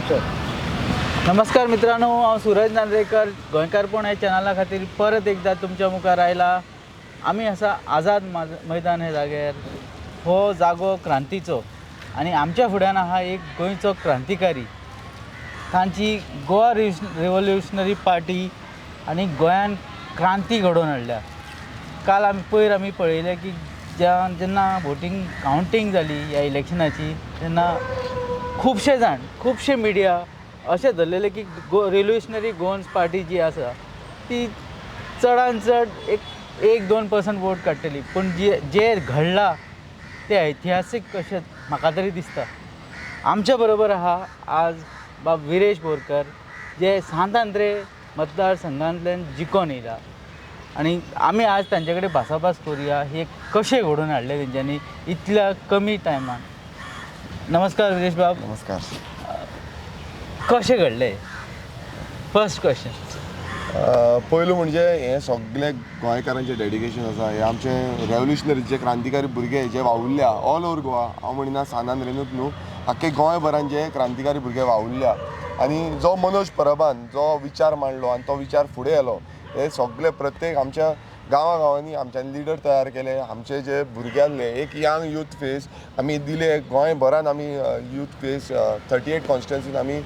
चल. नमस्कार मित्रांनो, हांव सुरज नार्वेकर. गोंयकारपण ह्या चॅनला खातीर परत एकदां तुमच्या मुखार आयला. आमी आसा आझाद मैदान ह्या जाग्यार. हो जागो क्रांतीचो आनी आमच्या फुड्यान आहा एक गोंयचो क्रांतिकारी. तांची गोवा रिव्होल्युशनरी पार्टी आनी गोंयान क्रांती घडोवन हाडल्या. काल आमी पयर आमी पळयलें की ज्या जेन्ना वोटींग कावंटींग जाली ह्या इलेक्शनाची, तेन्ना खुबशे जाण, खुबशे मिडिया अशें धरलेलें की गो रिव्होल्युशनरी गोवन्स पार्टी जी आसा ती चडान चड एक एक 2% वोट काडटली, पूण जे जे घडलां तें ऐतिहासीक अशें म्हाका तरी दिसता. आमच्या बरोबर आहा आज बाब विरेश बोरकर, जे सांत आंद्रे मतदारसंघांतल्यान जिखोन येयला आनी आमी आज तांचे कडेन भासाभास करुया, हे कशें घडोवन हाडलें तेंच्यांनी इतल्या कमी टायमान. नमस्कार विरेश बाब. नमस्कार. कशें घडलें? First question. पयलू म्हणजे हें सगळें गोंयकारांचें डेडिकेशन आसा. हे आमचे रेवोल्युशनरी जे क्रांतिकारी भुरगे जे वावुरल्या ऑल ओवर गोवा, हांव म्हणिना सान आंद्रेनूच न्हू, आख्खे गोंयभरान जे क्रांतिकारी भुरगे वावुरल्या आनी जो मनोज परबान जो विचार मांडलो आनी तो विचार फुडें येलो, हे सगळे प्रत्येक आमच्या गांवा गांवांनी आमच्यानी लिडर तयार केले. आमचे जे भुरगे आसले, एक यंग यूथ फेस आमी दिले. गोंयभरान आमी यूथ फेस 38 कॉन्स्टिट्युन्सीन आमी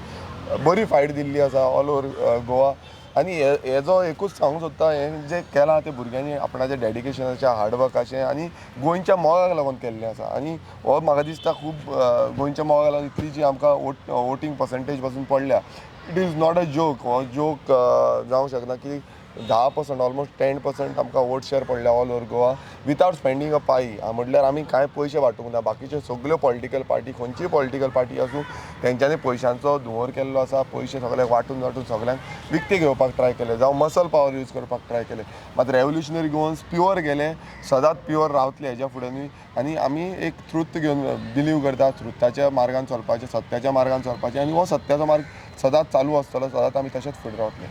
बरी फायट दिल्ली आसा ऑल ओवर गोवा. आनी हेजो एकूच सांगूंक सोदता, हें जें केलां तें भुरग्यांनी आपणाच्या डेडिकेशनाच्या, हार्डवर्काचें आनी गोंयच्या मोगाक लागून केल्लें आसा. आनी हो म्हाका दिसता खूब गोंयच्या मोगाक लागून इतली जी आमकां वोटींग पर्संटेज पासून पडल्या, it is not a joke. हो जोक जावंक शकना की 10%, ऑलमोस्ट 10% आमकां वोट शेअर पडल्या all over Goa without spending a पाई. म्हटल्यार आमी कांय पयशे वांटूंक ना. बाकीच्यो सगल्यो पॉलिटिकल पार्टी, खंयचीय पॉलिटिकल पार्टी आसूं, तेंच्यांनी पयशांचो धुंवर केल्लो आसा. पयशे सगळे वांटून वांटून सगळ्यांक विकते घेवपाक ट्राय केले, जावं मसल पावर यूज करपाक ट्राय केले. मात रेवोल्युशनरी गोवन्स प्युअर गेले, सदांच प्युअर रावतले हेज्या फुडें. आनी आमी एक ट्रूथ घेवन बिलीव करता, ट्रुथाच्या मार्गान चलपाचें, सत्याच्या मार्गान चलपाचें, आनी हो सत्याचो मार्ग सदांच चालू आसतलो, सदांच आमी तशेंच फुडें रावतले.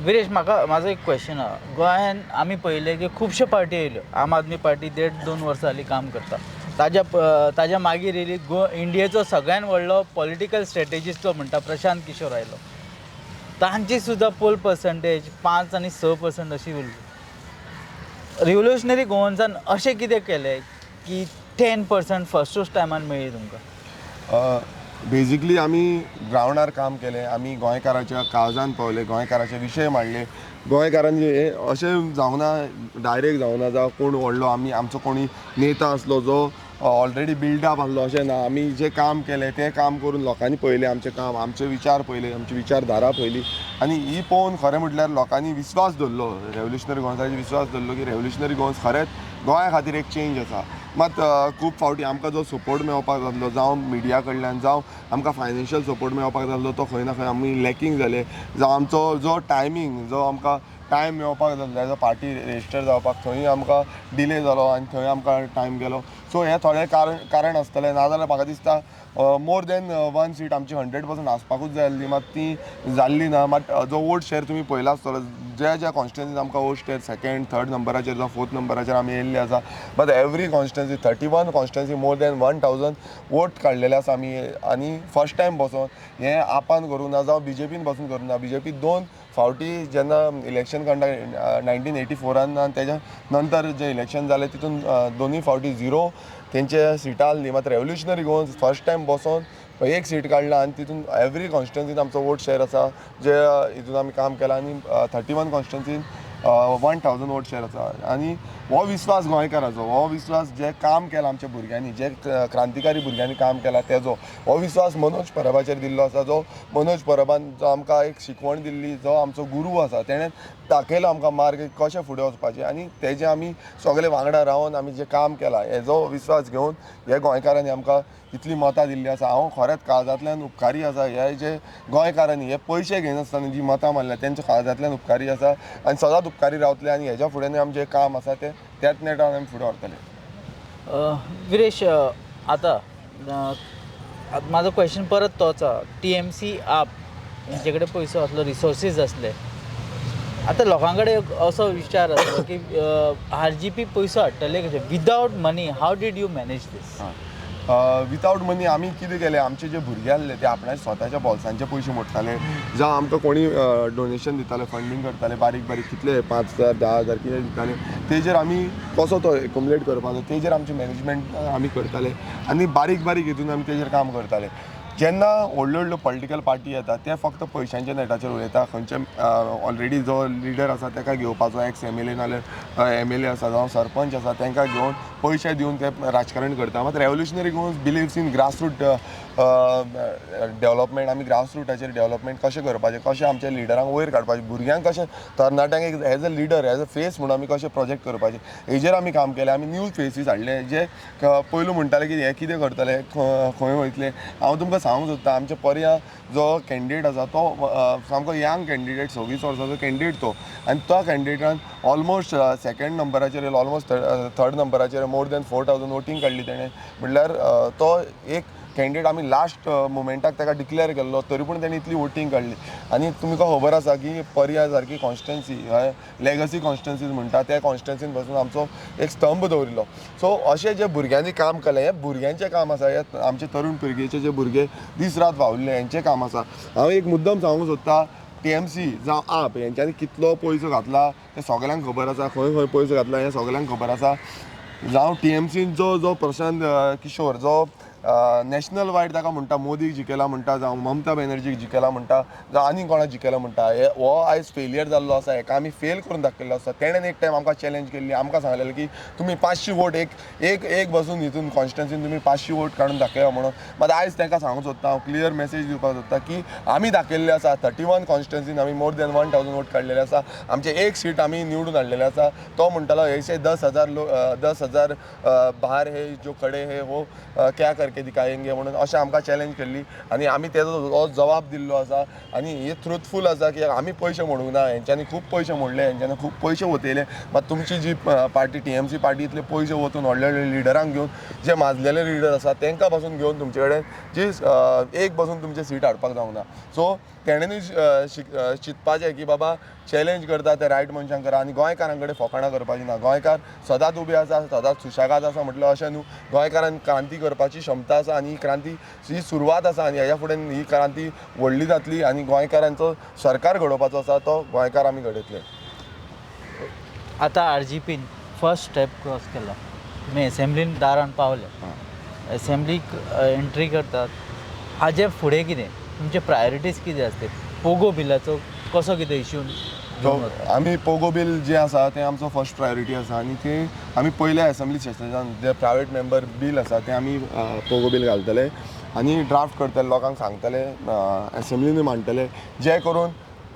विरेश, म्हाका म्हाजो एक क्वेश्चन आहा. गोंयान आमी पळयलें की खुबश्यो पार्टी येयल्यो. आम आदमी पार्टी देड दोन वर्सां जालीं काम करता. ताज्या मागीर येयली गो इंडियेचो सगळ्यान व्हडलो पॉलिटिकल स्ट्रेटेजिस्ट जो म्हणटा प्रशांत किशोर आयलो. तांची सुद्दां पोल पर्संटेज 5 आनी 6% अशी उरली. रिव्होल्युशनरी गोवन्सान अशें कितें केलें की 10% फर्स्टूच टायमान मेळ्ळी तुमकां? बेजिकली आमी ग्रावंडार काम केलें. आमी गोंयकाराच्या काळजान पावले, गोंयकाराचे विशय मांडले. गोंयकारांनी हे अशें जावना, डायरेक्ट जावना, जावं कोण व्हडलो आमी आमचो कोणी नेता आसलो जो ऑलरेडी बिल्डअप आसलो, अशें ना. आमी जें काम केलें तें काम करून लोकांनी पळयलें आमचें काम, आमचे विचार पळयले, आमची विचारधारा पळयली आनी ही पळोवन खरें म्हटल्यार लोकांनी विस्वास दवरलो, रेवोल्युशनरी गोवन्साचेर विस्वास दवरलो की रेवोल्युशनरी गोवन्स खरेंच गोंया खातीर एक चेंज आसा. मात खूब फावटी आमकां जो सपोर्ट मेळपाक जाल्लो, जावं मिडिया कडल्यान, जावं आमकां फायनान्शियल सपोर्ट मेळपाक जाल्लो, तो खंय ना खंय आमी लॅकींग जाले. जावं आमचो जो टायमींग, जो आमकां टायम मेळपाक जाल्लो एज अ पार्टी रेजिस्टर जावपाक, थंय आमकां डिले जालो आनी थंय आमकां टायम गेलो. सो हें थोडें कारण आसतलें. नाजाल्यार म्हाका दिसता मोर देन वन सीट आमची 100% आसपाकूच जाय आसली, मात ती जाल्ली ना. मात जो वोट शेअर तुमी पळयला आसतलो, ज्या ज्या कॉन्स्टिट्युन्सीन आमकां वोट शेअर सेकंड, थर्ड नंबराचेर जावं फोर्थ नंबराचेर आमी येयल्ले आसा, but every constituency, 31 constituency, more than 1000 vote काडलेले आसा आमी. आनी फर्स्ट टायम बसोन हें आपान करूंक ना, जावं बीजेपीन बसून करूंक ना. बीजेपी दोन फावटी जेन्ना इलेक्शन कंडक्ट 1984 आनी तेज्या नंतर जे इलेक्शन जालें, तितून दोनूय फावटी झिरो तेंचे सिटां आहली. मात रेवोल्युशनरी गोवन्स फर्स्ट टायम बसोन एक सीट काडला आनी तितून एवरी कॉन्स्टिट्युन्सीन आमचो वोट शेअर आसा, जे हितून आमी काम केलां आनी 31 कॉन्स्टिट्युन्सीन 1000 वोट शेअर आसा. आनी हो विस्वास गोंयकाराचो, हो विस्वास जे काम केलां आमच्या भुरग्यांनी, जे क्रांतिकारी भुरग्यांनी काम केलां तेजो हो विस्वास मनोज परबाचेर दिल्लो आसा. जो मनोज परबान जो आमकां एक शिकवण दिल्ली, जो आमचो गुरू आसा, तेणें दाखयलो आमकां मार्ग कशें फुडें वचपाचें आनी तेजे आमी सगळे वांगडा रावन आमी जें काम केलां हेजो विस्वास घेवन हे गोंयकारांनी आमकां इतली मतां दिल्ली आसा. हांव खरेंच काळजांतल्यान उपकारी आसा हे जे गोंयकारांनी हे पयशे घेयनासतना जी मतां मारल्या तेंच्या काळजांतल्यान उपकारी आसा आनी सदांच उपकारी रावतले. आनी हेज्या फुडें आमचें काम आसा तें त्याच नेटान आमी फुडें व्हरतले. विरेश, आतां म्हाजो क्वेश्चन परत तोच आहा. टीएमसी, आप हेंचे कडेन पयसो आसलो, रिसोर्सीस आसले. आतां लोकां कडेन असो विचार आसलो की आरजीपी पयसो हाडटले कशें? Without money, how did you manage this? Without money आमी कितें केलें, आमचे जे भुरगे आसले ते आपणाच्या स्वताच्या बोल्सांचे पयशे मोडटाले, जावं आमकां कोणी डोनेशन दिताले, फंडींग करताले, बारीक बारीक कितले 5,000 10,000 कितें दिताले, तेजेर आमी कसो तो एकोमलेट करपाचो तेजेर आमचें मॅनेजमेंट आमी करताले आनी बारीक बारीक हितून आमी तेजेर काम करताले. जेन्ना व्हडल्यो व्हडल्यो पॉलिटिकल पार्टी येता ते फक्त पयशांच्या नेटाचेर उलयता, खंयचे ऑलरेडी जो लिडर आसा ताका घेवपाचो, एक्स एम एल ए नाल्यार एम एल ए आसा जावं सरपंच आसा तांकां घेवन पयशे दिवन ते राजकारण करता. मात Revolutionary Goans believes in grassroot development. आमी ग्रासरुटाचेर डेवलपमेंट कशें करपाचें, कशें आमच्या लिडरांक वयर काडपाचें, भुरग्यांक कशें तरणाट्यांक एक as a leader, as a face म्हणून आमी कशें प्रोजेक्ट करपाचें हेजेर आमी काम केलें. आमी न्यू फेसीस हाडले जे पयलू म्हणटाले की हे कितें करतले, खंय वयतले. हांव तुमकां सांगूंक सोदता, आमच्या पर्या जो कॅन्डिडेट आसा तो सामको यंग कॅन्डिडेट, 26 वर्साचो कॅन्डिडेट तो, आनी तो कॅन्डिडेटान ऑलमोस्ट सेकंड नंबराचेर येयलो, ऑलमोस्ट थर्ड नंबराचेर, मोर दॅन 4,000 वोटींग काडली तेणें. म्हणल्यार तो एक कॅन्डिडेट आमी लास्ट मुमेंटाक ताका डिक्लेअर केल्लो, तरी पूण तेणें इतली वोटींग काडली. आनी तुमकां खबर आसा की पर्या सारकी कॉन्स्टिट्युएन्सी, लेगसी कॉन्स्टिट्युएन्सीज म्हणटा त्या कॉन्स्टिट्युएन्सीन बसून आमचो एक स्तंभ दवरिल्लो. सो अशें जे भुरग्यांनी काम केलें, हें भुरग्यांचें काम आसा, हे आमचे तरुण पिळगेचे जे भुरगे दीस रात वावुरले हेंचें काम आसा. हांव एक मुद्दम सांगूंक सोदता, टीएमसी जावं आप हेंच्यांनी कितलो पयसो घातला तें सगल्यांक खबर आसा, खंय खंय पयसो घातला हें सगल्यांक खबर आसा. जावं टीएमसीचो जो प्रशांत किशोर जो नॅशनल वायड ताका म्हणटा, मोदीक जिखयला म्हणटा, जावं ममता बॅनर्जीक जिखयला म्हणटा, जावं आनी कोणाक जिखयला म्हणटा, हे हो आयज फेलियर जाल्लो आसा. हेका आमी फेल करून दाखयल्लो आसा. तेणेन एक टायम आमकां चॅलेंज केल्ली, आमकां सांगलेलें की तुमी 500 वोट एक एक एक बसून हितून कॉन्स्टिट्युएन्सीन तुमी 500 वोट काडून दाखया म्हणून. मात आयज तांकां सांगूंक सोदता हांव, क्लियर मॅसेज दिवपाक सोदता की आमी दाखयल्ले आसा, 31 कॉन्स्टिट्युएन्सीन आमी मोर दॅन 1,000 वोट काडलेले आसा, आमचे एक सीट आमी निवडून हाडलेले आसा. तो म्हणटालो ऐसे 10,000 लो 10,000 बाहर हे जो खडे हे वो क्या करके दिखाएंगे म्हणून अशें आमकां चॅलेंज केल्ली आनी आमी तेजो हो जबाब दिल्लो आसा. आनी हे ट्रुथफूल आसा की आमी पयशे मोडूंक ना, हेंच्यांनी खूब पयशे मोडले, हेंच्यांनी खूब पयशे वतयले. मात तुमची जी पार्टी टीएमसी पार्टी इतले पयशे वतून व्हडले व्हडले लिडरांक घेवन, जे माजलेले लिडर आसा तांकां पासून घेवन तुमचे कडेन जी एक बसून तुमचे सीट हाडपाक जावंक ना. सो तेणेनूय चिंतपाचें की बाबा चॅलेंज करता ते रायट मनशांक करा आनी गोंयकारां कडेन फकाणां करपाची ना. गोंयकार सदांच उबे आसा, सदांच सुशेगाद आसा म्हटल्यार अशें न्हू, गोंयकारान क्रांती करपाची क्षमता आसा आनी ही क्रांती ही सुरवात आसा आनी हेज्या फुडें ही क्रांती व्हडली जातली आनी गोंयकारांचो सरकार घडोवपाचो आसा तो गोंयकार आमी घडयतले. आतां आरजीपीन फर्स्ट स्टेप क्रॉस केला, तुमी एसेंब्लीन दारान पावले, एसेंब्लीक एंट्री करतात, हाजे फुडें कितें तुमचे प्रायोरिटीज कितें आसते? पोगो बिलाचो कसो कितें इश्यू सो आमी पोगो बील जें आसा तें आमचो फर्स्ट प्रायोरिटी आसा आनी तें आमी पयल्या एसेंब्ली सेशनान जे प्रायवेट मेंबर बील आसा तें आमी पोगो बील घालतले आनी ड्राफ्ट करतले, लोकांक सांगतले, एसेंब्लीनूय मांडटले, जे करून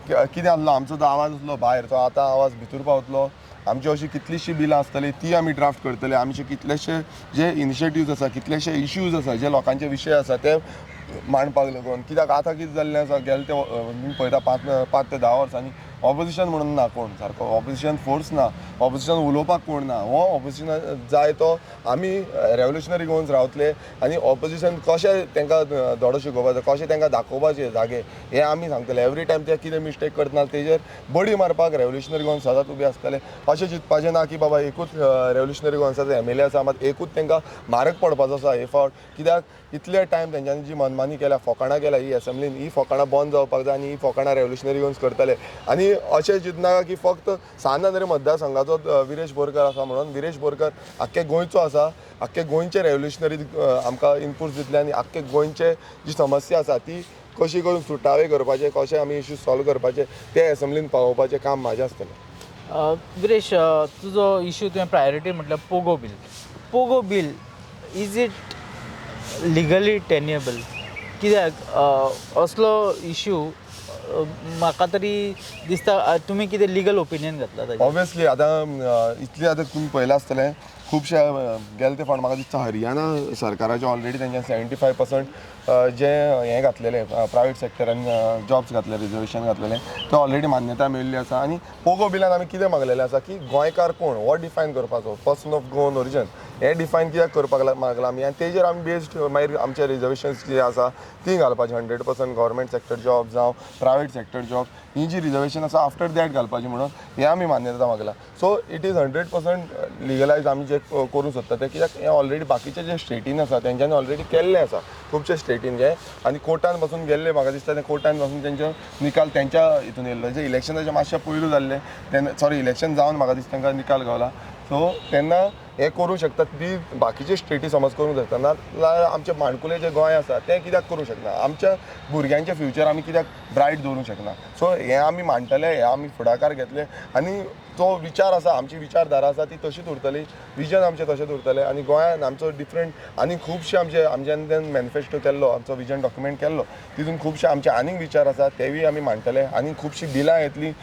कितें आसलो आमचो जो आवाज आसलो भायर तो आतां आवाज भितर पावतलो. आमची अशी कितलीशीं बिलां आसतली ती आमी ड्राफ्ट करतले. आमचे कितलेशे जे इनिशिएटिव्ज आसा, कितलेशे इश्यूज आसा, जे लोकांचे विशय आसा ते मांडपाक लागून. कित्याक आतां कितें जाल्लें आसा, गेले ते तुमी पळयता 5 ते 10 वर्सांनी ऑपोजिशन म्हणून ना कोण सारको, ऑपोजिशन फोर्स ना, ऑपोजिशन उलोवपाक कोण ना. हो ऑपोजिशन जाय तो आमी रेवोल्युशनरी गोवन्स रावतले आनी ऑपोजिशन कशें तांकां धडो शिकोवपाचो, कशें तांकां दाखोवपाचें जागे हें आमी सांगतले. एवरी टायम ते कितें मिस्टेक करतना तेजेर बडी मारपाक रेवोल्युशनरी गोवन्स सदांच उबे आसतले. अशें चिंतपाचें ना की बाबा एकूच रेवोल्युशनरी गोवन्साचो एमएलए आसा मात एकूच तांकां म्हारग पडपाचो आसा हे फावट. कित्याक इतले टायम तेंच्यांनी जी मनमानी केल्या, फकाणां केल्या ही एसेंब्लीन, ही फकाणां बंद जावपाक जाय आनी ही फकाणां रेवोल्युशनरी गोवन्स करतले. आनी अशें चिंतनाका की फक्त सांत आंद्रे मतदारसंघाचो विरेश बोरकर आसा म्हणून. विरेश बोरकर आख्खे गोंयचो आसा, आख्खे गोंयचे रेवोल्युशनरी आमकां इनपुट्स दितले आनी आख्खे गोंयचे जी समस्या आसा ती कशी करून सुटावे करपाचे, कशें आमी इश्यूज सॉल्व करपाचे ते एसेंब्लीन पावोवपाचें काम म्हाजें आसतलें. विरेश, तुजो इश्यू तुवें प्रायोरिटी म्हटल्यार Pogo bill. Pogo bill is it legally tenable? कित्याक असलो इश्यू म्हाका तरी दिसता तुमी कितें लिगल ओपिनियन घातला ताजेर? ऑब्वियसली आतां इतलें आतां तुमी पळयलां आसतलें खुबशे गेले ते फावट म्हाका दिसता हरियाणा सरकाराचे ऑलरेडी तेंच्या 75% जे हें घातलेलें प्रायवेट सेक्टरान जॉब्स घातले, रिजर्वेशन घातलेलें, ते ऑलरेडी मान्यताय मेळिल्ली आसा. आनी पोगो बिलान आमी कितें मागलेलें आसा की गोंयकार कोण हो डिफायन करपाचो, पर्सन ऑफ गोवन ओरिजन हें डिफायन कित्याक करपाक मागलां आमी आनी तेजेर आमी बेस्ड मागीर आमचे रिजर्वेशन्स जे आसा ती घालपाची. 100% गव्हर्मेंट सेक्टर जॉब जावं प्रायवेट सेक्टर जॉब, ही जी रिजर्वेशन आसा आफ्टर that घालपाची म्हणून हें आमी मान्यता मागला. So it is 100% legalize आमी जे करूंक सोदता तें, कित्याक हें ऑलरेडी बाकीचे जे स्टेटीन आसा तेंच्यांनी ऑलरेडी केल्लें आसा खुबशे स्टेटीन हे, आनी कोर्टान पासून गेल्ले. म्हाका दिसता ते कोर्टान पासून तेंचो निकाल तेंच्या हितून येयल्लो, जे इलेक्शनाच्या मातशें पयलू जाल्लें तेन्ना, सॉरी, इलेक्शन जावन म्हाका दिसता तांकां निकाल गावला. सो तेन्ना हें करूंक शकतात ती बाकीचे स्टेटी समज करूंक शकता, ना जाल्यार आमचे माणकुलें जें गोंय आसा तें कित्याक करूंक शकना? आमच्या भुरग्यांचें फ्युचर आमी कित्याक ब्रायट दवरूंक शकना? सो हें आमी मांडटले, हें आमी फुडाकार घेतले आनी जो विचार आसा, आमची विचारधारा आसा ती तशीच उरतली, विजन आमचें तशेंच उरतलें. आनी गोंयान आमचो डिफरंट आनी खुबशे आमचे आमच्यान मॅनिफेस्टो केल्लो, आमचो विजन डॉक्युमेंट केल्लो, तितून खुबशे आमचे आनीक विचार आसा, तेवूय आमी मांडटले. आनी खुबशीं बिलां येतलीं,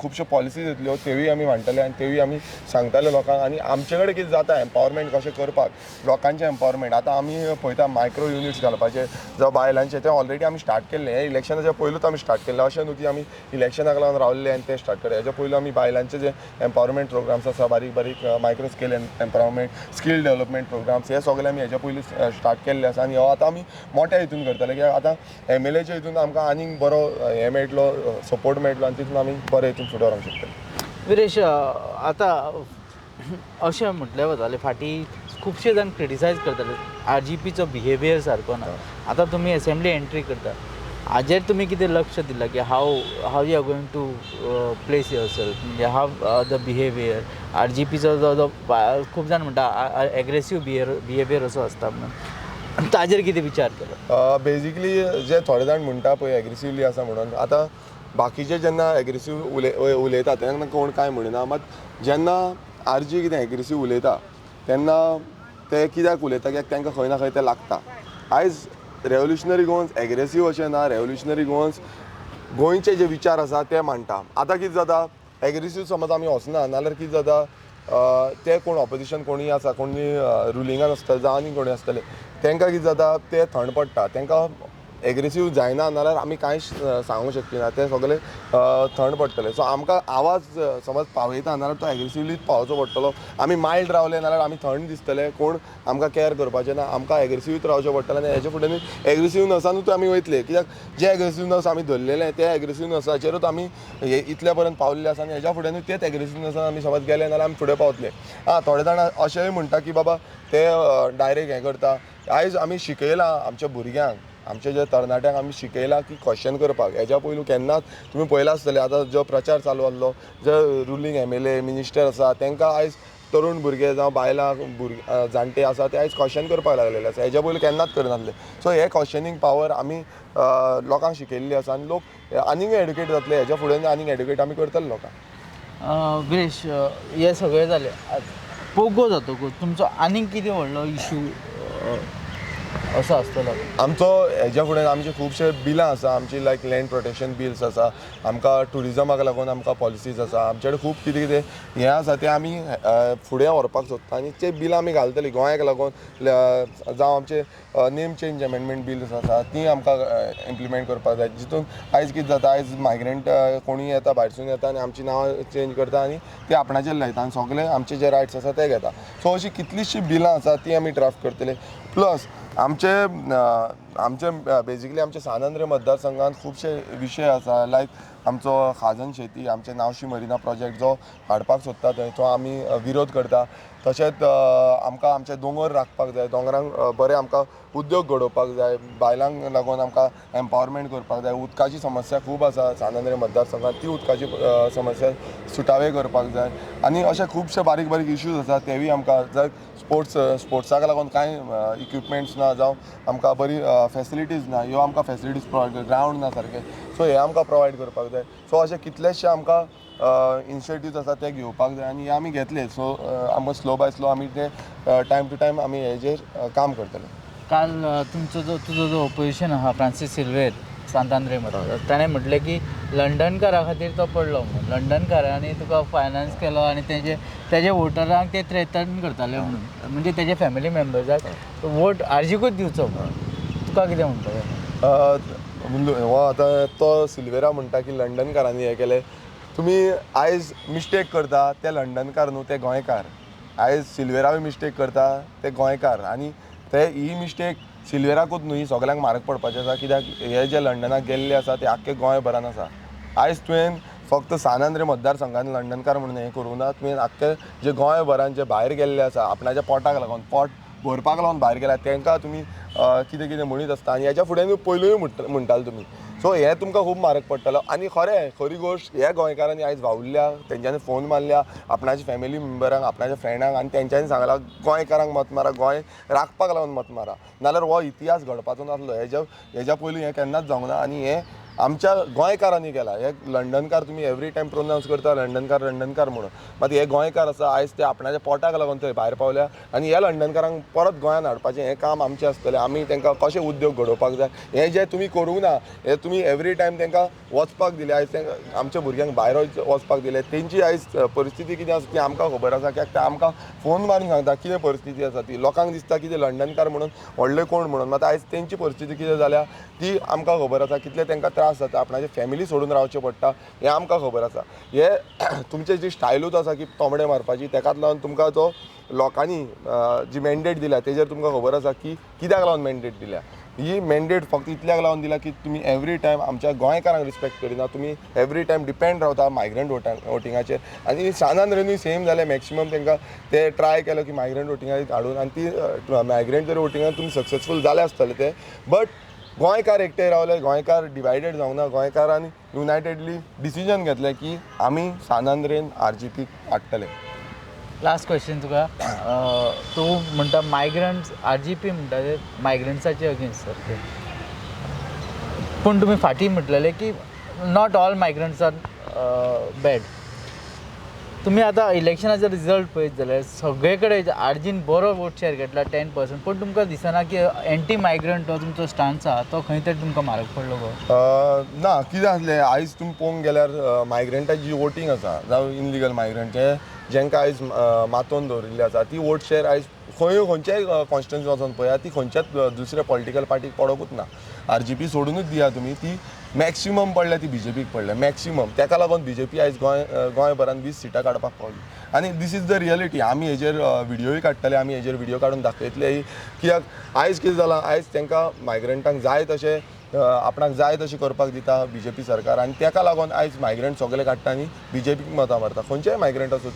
खुबश्यो पॉलिसीज येतल्यो, तेवूय आमी मांडटले आनी तेवूय आमी सांगतले लोकांक. आनी आमचे कडेन कितें जाता एम्पावरमेंट कशें करपाक, लोकांचें एम्पावरमेंट आतां आमी पळयता, मायक्रो युनिट्स घालपाचे जावं बायलांचे, ते ऑलरेडी आमी स्टार्ट केल्ले. हें इलेक्शनाच्या पयलूच आमी स्टार्ट केल्लें. अशें न्हू की आमी इलेक्शनाक लागून रावल्ले आनी ते स्टार्ट केलें. हेच्या पयलू आमी बायलांचे जे एम्पावरमेंट प्रोग्राम्स आसा, बारीक बारीक micro scale empowerment, skill development programs, हे सगळे आमी हेच्या पयलीं स्टार्ट केल्ले आसा. आनी हो आतां आमी मोठ्या हितून करतले, कित्याक आतां एमएलएच्या हितून आमकां आनीक बरो हें मेळटलो, सपोर्ट मेळटलो आनी तितून आमी बरे हितून फुडें व्हरूंक शकतले. विरेश, आतां अशें म्हटलें वतालें, फाटीं खुबशे जाण क्रिटिसायज करताले, आरजीपीचो बिहेवियर सारको ना. आतां तुमी एसेंब्ली एंट्री करता, हाजेर तुमी कितें लक्ष दिलां की how you are going to place yourself, म्हणजे हाव the behaviour आरजीपीचो जो खूब जाण म्हणटा एग्रेसीव बिहेवियर असो आसता म्हणून, ताजेर कितें विचार केलो? बेजिकली जे थोडे जाण म्हणटा पळय एग्रेसिवली आसा म्हणून, आतां बाकीचे जेन्ना एग्रेसीव उलयता तेन्ना कोण कांय म्हणिना. मात जेन्ना आरजी कितें एग्रेसीव उलयता तेन्ना ते कित्याक उलयता? कित्याक तांकां खंय ना खंय तें लागता. आयज रेवोल्युशनरी गोवन्स एग्रेसीव अशें ना, रेवोल्युशनरी गोवन्स गोंयचे जे विचार आसा ते मांडटा. आतां कितें जाता, एग्रेसीव समज आमी वचना नाल्यार कितें जाता, ते कोण ऑपोजिशन कोणूय आसा, कोणी रुलिंगान आसतले जावं आनी कोणी आसतले, तांकां कितें जाता, ते थंड पडटा. तांकां एग्रेसीव जायना नाल्यार आमी कांयच सांगूंक शकना, ते सगळे थंड पडटले. सो आमकां आवाज समज पावयता नाल्यार तो एग्रेसिवलीच पावोवचो पडटलो. आमी मायल्ड रावले नाल्यार आमी थंड दिसतले, कोण आमकां कॅर करपाचें ना. आमकां एग्रेसिवूच रावचें पडटलें आनी हेजे फुडें एग्रेसिवनसानूच आमी वयतले, कित्याक जे एग्रेसिवनस आमी धरलेले ते एग्रेसिवनसाचेरूच आमी हे इतल्या पर्यंत पावल्ले आसा आनी हेज्या फुडें तेच एग्रेसिवनसान आमी समज गेले नाल्यार आमी फुडें पावतले. आं, थोडे जाण अशेंय म्हणटा की बाबा ते डायरेक्ट हें करता. आयज आमी शिकयलां आमच्या भुरग्यांक, आमचे जे तरणाट्यांक आमी शिकयलां की क्वेश्चन करपाक. हेज्या पयलू केन्नाच तुमी पळयलां आसतलें, आतां जो प्रचार चालू आहलो, जे रुलींग एमएलए मिनिस्टर आसा तांकां आयज तरुण भुरगे जावं बायलां भुरगे जाणटे आसा ते आयज क्वेश्चन करपाक लागलेले आसा. हेज्या पयलू केन्नाच करनासले. सो हे क्वेश्चनींग पावर आमी लोकांक शिकयल्ली आसा आनी लोक आनीक एडुकेट जातले. हेज्या फुडें आनीक एडुकेट आमी करतले लोकांक. विरेश, हें सगळें जालें, पोगो जातकूच तुमचो आनीक कितें व्हडलो इशू असो आसतलो? आमचो हेज्या फुडें आमचे खुबशे बिलां आसा, आमची लायक लँड प्रोटेक्शन बिल्स आसा, आमकां ट्युरिजमाक लागून आमकां पॉलिसीज आसा, आमचे कडेन खूब कितें कितें हें आसा तें आमी फुडें व्हरपाक सोदता आनी ते बिलां आमी घालतली गोंयाक लागून. जावं आमचे नेम चेंज अमेंडमेंट बिल्स आसा, ती आमकां इम्प्लिमेंट करपाक जाय. जितून आयज कितें जाता, आयज मायग्रंट कोणूय येता, भायरसून येता आनी आमची नांवां चेंज करता आनी ती आपणाचेर लायता आनी सगळे आमचे जे रायट्स आसा ते घेता. सो अशीं कितलींशीं बिलां आसा ती आमी ड्राफ्ट करतले. प्लस आमचे आमचे बेजिकली आमचे सान आंद्रे मतदारसंघात खुबशे विशय आसा, लायक आमचो खाजन शेती, आमचे नावशी मरिना प्रोजेक्ट जो हाडपाक सोदता थंय, तो आमी विरोध करता. तशेंच आमकां आमचे दोंगर राखपाक जाय, दोंगरांक बरें आमकां उद्योग घडोवपाक जाय, बायलांक लागून आमकां एम्पावरमेंट करपाक जाय. उदकाची समस्या खूब आसा सान आंद्रे मतदारसंघात, ती उदकाची समस्या सुटावे करपाक जाय. आनी अशे खुबशे बारीक बारीक इश्यूज आसा तेवूय आमकां जाय. स्पोर्ट्साक लागून कांय इक्विपमेंट्स ना, जावं आमकां बरी फेसिलिटीज ना, ह्यो आमकां फेसिलिटीज प्रोवायड कर, ग्रावंड ना सारकें, सो हे आमकां प्रोवायड करपाक जाय. सो अशे कितलेशे आमकां इनिशिएटिव्स आसा ते घेवपाक जाय आनी हे आमी घेतले. सो आमकां स्लो बाय स्लो आमी ते टायम टू टायम आमी हेजेर काम करतले. काल तुमचो जो तुजो जो ओपोजिशन आहा फ्रांसीस सिल्वेर सांत आंद्रे मतदार, ताणें म्हटलें की लंडनकारा खातीर तो पडलो म्हणून, लंडनकारांनी तुका फायनान्स केलो आनी तेजे वोटरांक ते थ्रेटन करताले म्हणून, म्हणजे तेजे फॅमिली मेंबर्साक वोट आरजीकूच दिवचो म्हणून. तुका कितें म्हणटा? हो आतां तो सिल्वेरा म्हणटा की लंडनकारांनी हें केलें. तुमी आयज मिस्टेक करता, ते लंडनकार न्हू, ते गोंयकार. आयज सिल्वेराकूय मिस्टेक करता ते गोंयकार आनी ते ही मिस्टेक सिल्वेराकूच न्हू, सगल्यांक म्हारग पडपाचें आसा. कित्याक हे जे लंडनाक गेल्ले आसा ते आख्खे गोंयभरान आसा. आयज तुवें फक्त सान आंद्रे मतदारसंघान लंडनकार म्हणून हें करूंक ना, तुवें आख्खे जे गोंयभरान जे भायर गेल्ले आसा आपणाच्या पोटाक लागून, पोट भरपाक लागून भायर गेल्या तांकां तुमी कितें कितें म्हणीत आसता आनी हेच्या फुडें पयलूय म्हणटाले तुमी. सो हें तुमकां खूब म्हारग पडटलो. आनी खरें खरी गोश्ट ह्या गोंयकारांनी आयज वावुरल्या, तेंच्यांनी फोन मारल्या आपणाच्या फॅमिली मेम्बरांक, आपणाच्या फ्रेंडांक आनी तेंच्यांनी सांगलां गोंयकारांक मत मारा, गोंय राखपाक लागून मत मारा, नाल्यार हो इतिहास घडपाचो नासलो. हेज्या पयलीं हें केन्नाच जावंक ना आनी हें आमच्या गोंयकारांनी केलां. हे लंडनकार तुमी एवरी टायम प्रोनावन्स करता लंडनकार लंडनकार म्हणून, मात हे गोंयकार आसा आयज ते आपणाच्या पोटाक लागून थंय भायर पावल्या आनी ह्या लंडनकारांक परत गोंयांत हाडपाचें हें काम आमचें आसतलें. आमी तांकां कशें उद्योग घडोवपाक जाय हें जें तुमी करूंक ना, हें तुमी एवरी टायम तांकां वचपाक दिलें. आयज तांकां आमच्या भुरग्यांक भायर वचपाक दिलें. तेंची आयज परिस्थिती कितें आसा ती आमकां खबर आसा, कित्याक ते आमकां फोन मारून सांगता कितें परिस्थिती आसा ती. लोकांक दिसता कितें लंडनकार म्हणून व्हडले कोण म्हणून, मात आयज तेंची परिस्थिती कितें जाल्या ती आमकां खबर आसा. कितले तांकां त्रास जाता, आपणाची फॅमिली सोडून रावचें पडटा हें आमकां खबर आसा. हे तुमचे जी स्टायलूच आसा की तोमडे मारपाची, तेकाच लागून तुमकां जो लोकांनी जी मॅन्डेट दिल्या तेजेर तुमकां खबर आसा की कित्याक लागून मॅन्डेट दिल्या. ही मॅन्डेट फक्त इतल्याक लागून दिल्या की तुमी एवरी टायम आमच्या गोंयकारांक रिस्पेक्ट करिना, तुमी एवरी टायम डिपेंड रावता मायग्रंट वोटिंगाचेर. आनी सान आंद्रेनूय सेम जालें, मॅक्सिमम तांकां ते ट्राय केलो की मायग्रंट वोटिंगाक हाडून आनी ती मायग्रंट जर वोटिंगान तुमी सक्सेसफूल जाले आसतले ते, बट गोंयकार एकटे रावले, गोंयकार डिवायडेड जावंक ना. गोंयकारांनी युनायटेडली डिसिजन घेतलें की आमी सान आंद्रेन RGP हाडटले. लास्ट क्वेश्चन तुका, तूं म्हणटा मायग्रंट्स RGP म्हणटा ते मायग्रंट्साचे अगेन्स्ट सारके, पूण तुमी फाटीं म्हटलेलें की not all migrants are bad. तुमी आतां इलेक्शनाचो रिजल्ट पळयत जाल्यार सगळे कडेन आरजीन बरो वोट शेअर घेतला 10%, पूण तुमकां दिसना की एंटी मायग्रंट हो तुमचो स्टान्स आहा तो खंय तरी तुमकां म्हारग पडलो गो? ना, कितें आसलें आयज तुमी पळोवंक गेल्यार मायग्रंटाची जी वोटींग आसा जावं इनलिगल मायग्रंट जे जेंकां आयज मातोवन दवरिल्ली आसा ती वोट शेअर आयज खंय खंयच्याय कॉन्स्टिट्युन्सी वचोन पळया ती खंयच्याच दुसऱ्या पॉलिटिकल पार्टीक पडोकूच ना. RGP सोडुनूच दिया तुमी, ती मॅक्सिमम पडल्या ती BJPक पडल्या मॅक्सिमम. तेका लागून BJP आयज गोंयभरान 20 सिटां काडपाक पावली आनी this is the reality. आमी हेजेर व्हिडियोय काडटले, आमी हेजेर व्हिडियो काडून दाखयतले कित्याक आयज कितें जालां, आयज तांकां मायग्रंटांक जाय तशें आपणाक जाय तशें करपाक दिता BJP सरकार आनी तेका लागून आयज मायग्रंट सगळे काडटा आनी BJPक मतां मारता. खंयचेय मायग्रंट आसूं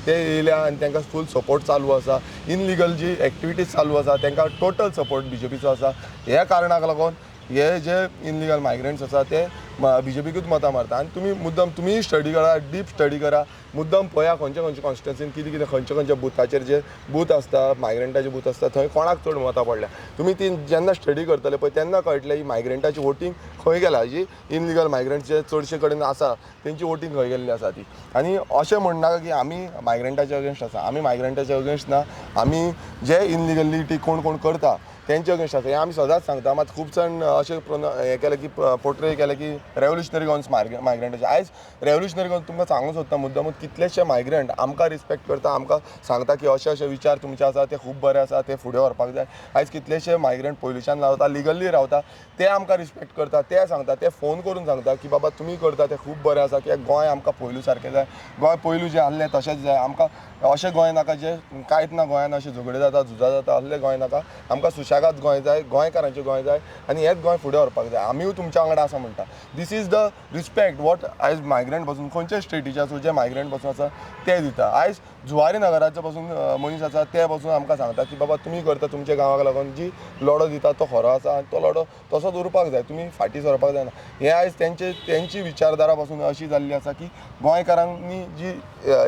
ते येयल्या आनी तांकां फूल सपोर्ट चालू आसा. इनलिगल जी एक्टिविटीज चालू आसा तांकां टोटल सपोर्ट BJPचो आसा. ह्या कारणाक लागून हे जे इनलिगल मायग्रंट्स आसा ते BJPकूच मतां मारता. आनी तुमी मुद्दम तुमीय स्टडी करा, डीप स्टडी करा, मुद्दम पळया खंयच्या खंयच्या कॉन्स्टिट्युन्सीन कितें कितें खंयच्या खंयच्या बुथाचेर जे बूथ आसता मायग्रंटाचे बूथ आसता थंय कोणाक चड मतां पडल्या. तुमी ती जेन्ना स्टडी करतले पळय तेन्ना कळटलें ही मायग्रंटाची वोटींग खंय गेला, जी इनलिगल मायग्रंट्स जे चडशे कडेन आसा तेंची वोटींग खंय गेल्ली आसा ती. आनी अशें म्हणनाका की आमी मायग्रंटाच्या अगेन्स्ट आसा, आमी मायग्रंटाच्या अगेन्स्ट ना, आमी जे इनलिगलिटी कोण कोण करता तेंचे अगेन्स्ट आसा हें आमी सदांच सांगता. मात खूब जाण अशें हें केलें की पोर्ट्रे केलें की रेवोल्युशनरी गोन्स मायग्रंटाचे. आयज रेवोल्युशनरी गोन्स तुमकां सांगूंक सोदता मुद्दामूच कितलेशे मायग्रंट आमकां रिस्पेक्ट करता, आमकां सांगता की अशे अशे विचार तुमचे आसा ते खूब बरे आसा, ते फुडें व्हरपाक जाय. आयज कितलेशे मायग्रंट पयलुच्यान रावता, लिगली रावता, ते आमकां रिस्पेक्ट करता, ते सांगता, ते फोन करून सांगता की बाबा तुमी करता ते खूब बरें आसा, कित्याक गोंय आमकां पयलू सारकें जाय, गोंय पयलू जें आसलें तशेंच जाय, आमकां अशें गोंय नाका जें कांयच ना, गोंयान अशें झगड्यो जाता, झुजां जाता असलें गोंय नाका, आमकां सुशेगाद गोंय जाय, गोंयकारांचें गोंय जाय आनी हेंच गोंय फुडें व्हरपाक जाय. आमीय तुमच्या वांगडा आसा म्हणटा. This is the respect what आयज मायग्रंट पासून खंयच्या स्टेटीचे आसूं जे मायग्रंट पासून आसा ते दिता. आयज जुवारी नगराचो पासून मनीस आसा ते पासून आमकां सांगता की बाबा तुमी करता तुमच्या गांवाक लागून जी लढो दिता तो खरो आसा आनी तो लढो तसोच उरपाक जाय, तुमी फाटीं सरपाक जायना. हें आयज तेंची विचारधारा पासून अशी जाल्ली आसा की गोंयकारांनी जी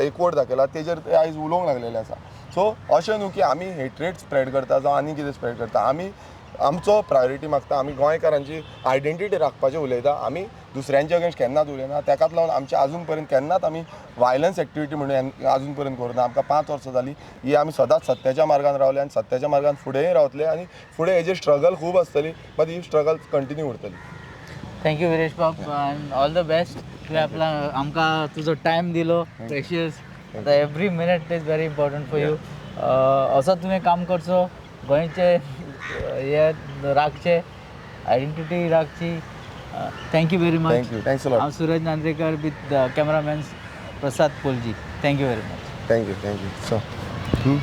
एकवट दाखयला तेजेर ते आयज उलोवंक लागलेले आसा. सो अशें न्हू की आमी हेट्रेड स्प्रेड करता जावं आनी कितें स्प्रेड करता, आमी आमचो प्रायोरिटी मागता, आमी गोंयकारांची आयडेंटिटी राखपाचें उलयता, आमी दुसऱ्यांच्या अगेन्स्ट केन्नाच उलयना. तेकाच लागून आमचे आजून पर्यंत केन्नाच आमी वायलन्स एक्टिविटी म्हणून आजून पर्यंत करूना. आमकां 5 वर्सां जालीं ही आमी सदांच सत्याच्या मार्गान रावले आनी सत्याच्या मार्गान फुडेंय रावतले आनी फुडें हेजेर स्ट्रगल खूब आसतली, मात ही स्ट्रगल कंटिन्यू उरतली. Thank you Viresh बाब आनी ऑल the best. तुवें आपला आमकां तुजो टायम दिलो, प्रेशियस, आतां every minute is very important for you. असो तुवें काम करचो, गोंयचे हे राखचे, आयडेंटिटी राखची. Thank you very much. Thank you, thanks a lot. हांव Suraj Nandrekar with cameraman Prasad Polji. Thank you very much. Thank you, thank you. So हं,